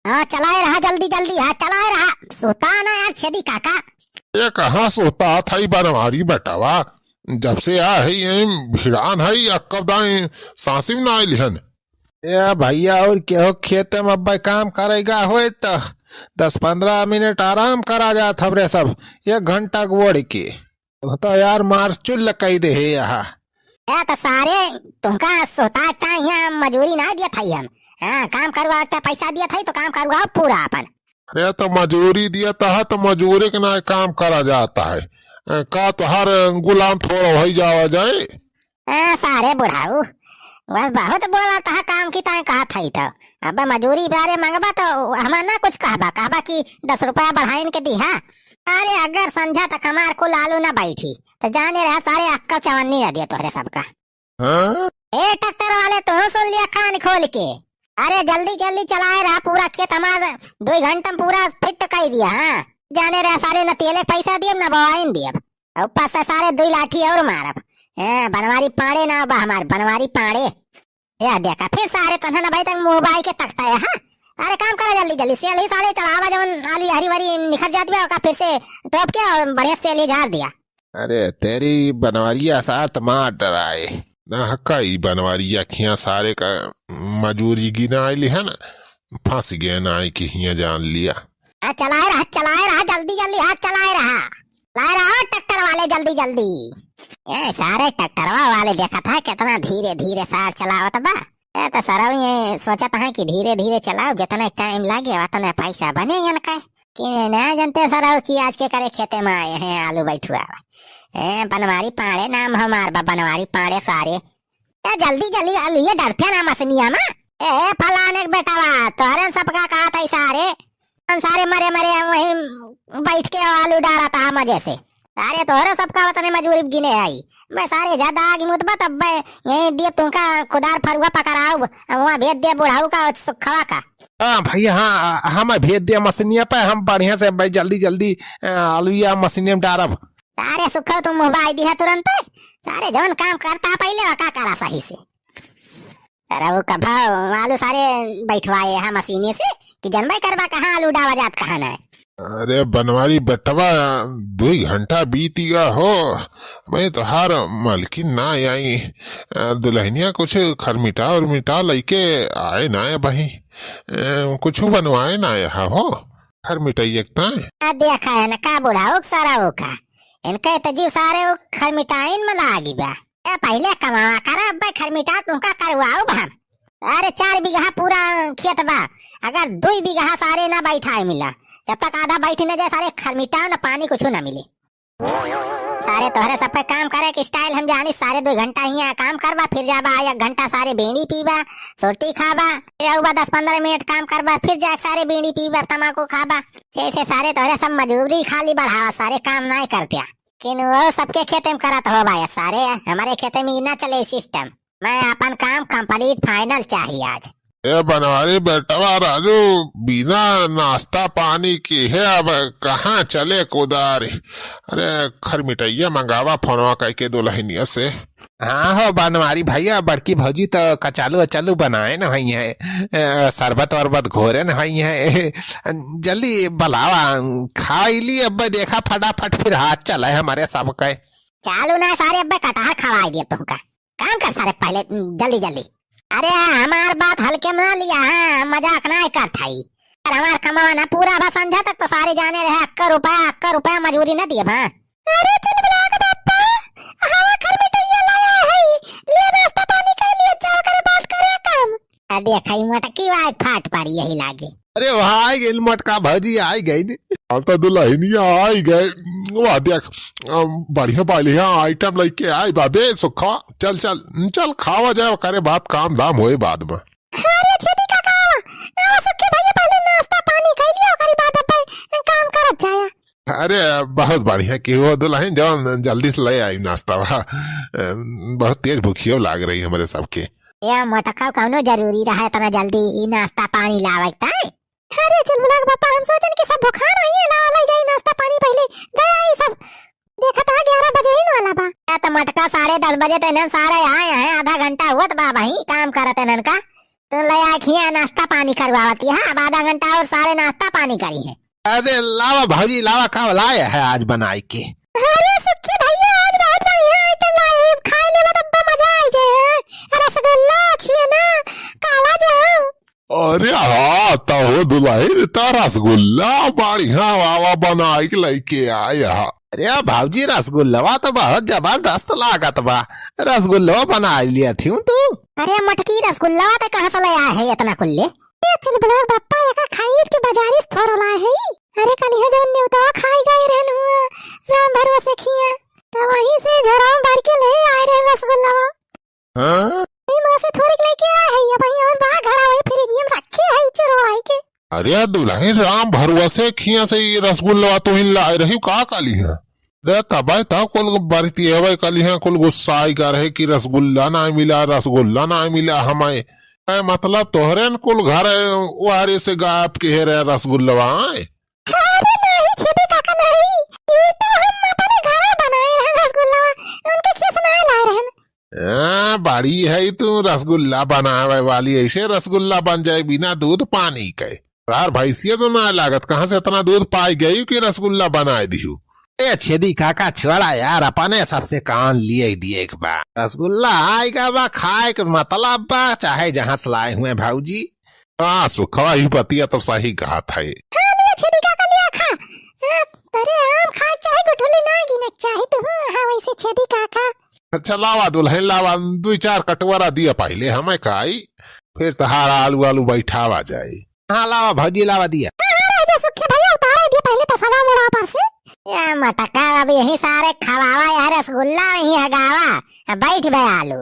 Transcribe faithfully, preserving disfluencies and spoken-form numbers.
हाँ, चलाए रहा जल्दी जल्दी, हाँ, चलाए रहा। सोता ना यार छेदी काका। ये कहाँ सोता था ई बनवारी बेटवा? जब से आ है ये भिड़ान है, अक्कब दाई सांसी में ना आइल हन। ए भैया, और केहू खेते में अब्बे काम करेगा होए त दस पन्द्रह मिनट आराम करा जात हमरे सब, एक घंटा के ओढ़ के। तू तो यार मार चुल्ल कई दे है यहाँ। ए तो सारे तुमका सोता था यहाँ मजूरी ना दिया था हम। हाँ, काम करवा के पैसा दिया था तो काम करवाओ पूरा अपन। अरे तो मजूरी दिया था तो मजूरी के ना काम करा जाता है। ए, का तोहार गुलाम थोड़ा हो जावा जाए? हाँ, सारे बुढ़ाऊ, बस बहुत बोला था काम की ताई कहा था ही तो। अब मजूरी बारे मंगबा तो हमार ना कुछ कहबा, कहबा कि दस रुपया बढ़ाइन के दिहा। अरे अगर संझा तक हमार कुल आलू ना बैठी तो जाने रहा सारे अक्का चवन्नी ना दिया तोहरे सबका। हाँ? ए ट्रैक्टर वाले, तू सुन लिया कान खोल के। अरे जल्दी जल्दी चलाए रहा, पूरा खेत हमार दो घंटा में पूरा फिट कर दिया। हाँ, जाने रहा सारे न तेले पैसा दियब न बवाइन दियब। ऊपर से सारे दुई लाठी और मारब। ए, बनवारी पाड़े ना बा हमार, बनवारी पाड़े। या देखा, फिर सारे तन्हा ना भाई तक मुंह बाई के तकता है, हाँ? अरे काम करा जल्दी जल्दी, सेल ही साले चलावा, जवन आलू हरी भरी निखर जात बा, ओका फिर से तोप के और बढ़िया सेल ही झाड़ दिया। अरे तेरी बनवारिया सार त मार डराए। ना हक्का ई बनवारिया खिया सारे का मजूरी गिना आइली है ना, फंस गए ना आई कि हिया जान लिया। आ, चलाए रहा, चलाए रहा, जल्दी, जल्दी, हाथ चलाए रहा। लाए रहा ट्रैक्टर वाले, जल्दी, जल्दी। ए, सारे ट्रैक्टरवा वाले देखा था कितना धीरे, धीरे सार चलावत बा। ए, तो सरऊ ये सोचत है कि धीरे, धीरे चलाओ, जितना टाइम लागे, उतना पैसा बने इनका। कि ना जानते सरऊ कि आज के करे खेते में आए हैं आलू बैठुआ। ए, बनवारी पाड़े नाम हमार बा, बनवारी पाड़े सारे। ए, जल्दी, जल्दी, आलू ये डरते ना मसनिया में। ए, ए, फलाने के बेटावा, तोहरे सबका कहा था सारे। हम सारे मरे मरे वहीं बैठ के आलू डारा था मजे से। सारे तोहरे सबका वतने मजूरी गिने आई। मैं सारे ज्यादा आगे मुतबा तब मैं यहीं दिए तुमका कुदार फरुआ पकड़ाऊ, वहाँ भेज दिया बुढ़ाऊ का सुखवा का। हाँ भैया, हाँ, हम भेज दिया मशीनिया पे, हम बढ़िया से भाई जल्दी जल्दी, अ, आलू या मशीनिया में डारब। सारे सुखो तुम मुँह बाई दिया तुरंत। सारे जौन काम करता पहले वो का करा सही से। अरे वो कभा आलू सारे बैठवाए हैं मशीने से कि जनबे करबा कहाँ आलू डावा जात कहाँ ना है। अरे बनवारी बेटवा, दुई घंटा बीत गया हो, मैं तोहार मलकिन ना आई। अ, दुल्हनिया कुछ खरमिटा उरमिटा लइके आए ना है भाई। अ, कुछ बनवाए ना आया हो खरमिटैया के ताए। आ देखा है ना का बुढ़ाऊ सारा वो का, इनका तो जीव सारे वो खरमिटाइन में लागी बा। ए, पहले कमावा करा, अब्बे खरमिटा तुमका करवाऊ हम। अरे, चार बीघा पूरा खेत बा, अगर दुई बीघा सारे ना बैठाए मिला, जब तक आधा बैठ न जाए, सारे खरमिटाओ ना पानी कुछ ना मिले। सारे तोहरे सब पे काम करे के स्टाइल हम जानी, सारे दो घंटा हियाँ काम करबा, फिर जाबा एक घंटा सारे बीड़ी पीबा, सुरती खाबा, फिर आऊबा दस पन्द्रह मिनट काम करबा, फिर जा सारे बीड़ी पीबा, तमाकू खाबा। से, से सारे तोहरे सब मजूरी खाली बढ़ावा, सारे काम नाय करत्या। लेकिन वो सबके खेते में करत हो भाई सारे, हमारे खेते में ना चले सिस्टम। मैं अपन काम कंप्लीट फाइनल चाहिए आज। ए बनवारी बेटवा राजू, बिना नाश्ता पानी के है अब कहाँ चले कुदार? अरे खरमिटैया मंगावा फोनवा कइके दुल्हनिया से। हाँ हो बनवारी भैया, बड़की भौजी तो कचालू अचालू बनाए न होई है, अ, शरबत वरबत घोरे न होई है। जल्दी बुलावा, खाई ली अब देखा फटाफट फिर हाथ चलाए हमारे सबके। चालू ना सारे अब्बे कटहर खवाई दिए तुमका। काम कर सारे पहले, जल्दी जल्दी। अरे हमार बात हल्के में ना लिया, हाँ, मजाक ना कर थाई। अरे हमार कमावा ना पूरा बा संझा तक तो सारे जाने रहे, अक्का रुपया, अक्का रुपया मजूरी ना दिए बा। अरे चुलबुला के बापा, हवा घर में टैया लाया है, ले नाश्ता पानी कर लिए, जाओ करे बात करे काम। आ देख, ई मोटकी वाई फाट पारी यही लागे। अरे वाह, आई गइल मोटका भौजी, आई गइल। अब तो दुल्हनिया आई गए। वाह देख, अम, बढ़िया बढ़िया आइटम लेके आई बाबे सुखा। चल चल चल, खावा जाए, करे बात काम धाम होए बाद में। अरे छेदी काका, आवा सुखी भैया, पहले नाश्ता पानी कर लिया, ओकरी बाद अपन काम करत जाया। अरे बहुत बढ़िया कि वो दुल्हन जौन जल्दी से ले आई नाश्ता बा। बहुत तेज भूखियो लाग रही हमरे सबके। या मोटका कौनो जरूरी रहा इतना जल्दी ई नाश्ता पानी लावे के ताई? अरे चुलबुला के पापा, हम सोचन कि सब भुखान होइए, ला ले जाई नाश्ता पानी पहले, दे आई सब। देखा था ग्यारह बजे ही वाला बा। ए तो मोटका साढ़े दस बजे तो इन्हन सारे आए हैं, आधा घंटा हुआ तो बा भाई काम करत इन्हन का। तू ले आए खिया नाश्ता पानी करवावती है, अब आधा घंटा और सारे नाश्ता पानी करी है। अरे लावा भौजी लावा, का लाए है आज बनाई के? अरे सुखी भैया, आज बहुत बढ़िया आइटम लाए हैं, खाए लेबा तब मजा आ जाए। रसगुल्ला छिए ना, काला जाम। अरे हाँ, त हो दुलहिन, त रसगुल्ला बढ़िया वाला बनाई के लइके आए हा। अरे भौजी, रसगुल्लवा त बहुत जबरदस्त लागत बा, रसगुल्लवा बनाई लिया थी तू। अरे मटकी, रसगुल्लवा त कहाँ से ले आए है इतना कुल्ले? ए चिलबुलार बप्पा, एका खरीद के बाजारी से थोरो लाए है। अरे कलिहा जौन नेवतवा खाई गए रहन हुआ राम भरवा से खिया, त वहीं से झोरा में भर के ले आए रहे रसगुल्लवा। हाँ? ई माँ से थोड़ी लेके आए है, ये भाई और बा घरा वही फ्रिज में रखे है चुरवाई के। अरे दुलहिन, राम भरवा से खिया से ये रसगुल्लवा तुहिन लाए रही का कलिहा? रे तबे त कुल बरतियवे कलिहा, कुल गुस्साई का रहे कि रसगुल्ला ना मिला, रसगुल्ला ना मिला हमें। ए, मतलब तोहरे न कुल घर वारे से गायब के रहे रसगुल्लवा, आय? अरे नहीं छेदी काका नहीं, ई तो हम अपने घरे बनाए रहे रसगुल्ला, उनके खिया से ना लाए रहन। हाँ, बड़ी है तू रसगुल्ला बनावे वाली, ऐसे रसगुल्ला बन जाए बिना दूध पानी के। यार भैंसिया तो ना लागत, कहाँ से इतना दूध पाई गई कि रसगुल्ला बनाए दिहू? ए छेदी काका छोड़ा यार, अपने सबसे कान लिए दिए एक बार। रसगुल्ला आएगा बा, खाए के मतलब बा, चाहे जहाँ से लाए हुए भौजी। हाँ सुखवा, ई बतिया तो सही कहत है। हाँ, लिया छेदी काका, लिया खा। हाँ, अरे आम खा चाहे गुठली ना गिने चाहे तू, हाँ, वैसे छेदी काका। अच्छा लावा दुलहिन लावा, दुई चार कटोरा दिया पहिले हमें खाई, फिर तहार आलू आलू बैठावा जाए। हाँ लावा भौजी लावा दिया। हाँ, हाँ, रह दे सुखी भैया, उतारे दिया पहिले तो सवा मुड़ा पर से। या मटका अब यही सारे खवावा यार रसगुल्ला यही हगावा, अब बैठ बे आलू।